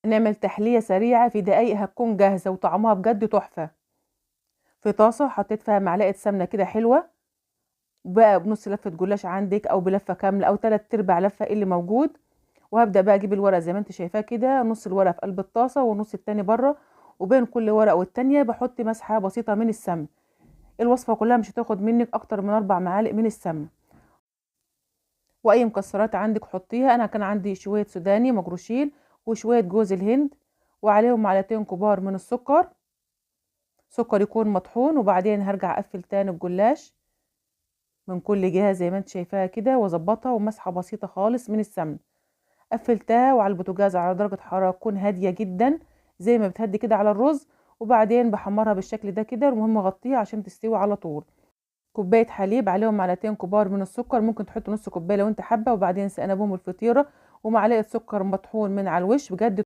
نعمل تحلية سريعة في دقايق هتكون جاهزة وطعمها بجد تحفة. في طاسة حطيت فيها معلقة سمنة كده حلوة، بقى بنص لفة جلاش عندك او بلفة كاملة او 3/4 لفة اللي موجود. وهبدأ بقى اجيب الورق زي ما انت شايفاه كده، نص الورق في قلب الطاسة والنص التاني بره، وبين كل ورقة والتانية بحط مسحة بسيطة من السمن. الوصفة كلها مش هتاخد منك اكتر من 4 معالق من السمن. واي مكسرات عندك حطيها، انا كان عندي شوية سوداني مجروشين وشوية جوز الهند، وعليهم معلقتين كبار من السكر، سكر يكون مطحون. وبعدين هرجع اقفل تاني الجلاش من كل جهة زي ما انت شايفاها كده، واظبطها ومسحة بسيطة خالص من السمن. قفلتها وعلى البوتاجاز على درجة حرارة تكون هادية جدا زي ما بتهدي كده على الرز، وبعدين بحمرها بالشكل ده كده. المهم اغطيها عشان تستوي على طول. كوباية حليب عليهم معلقتين كبار من السكر، ممكن تحط نص كوباية لو انت حابة، وبعدين سقنابهم الفطيرة ومعلقة سكر مطحون من على الوش. بجد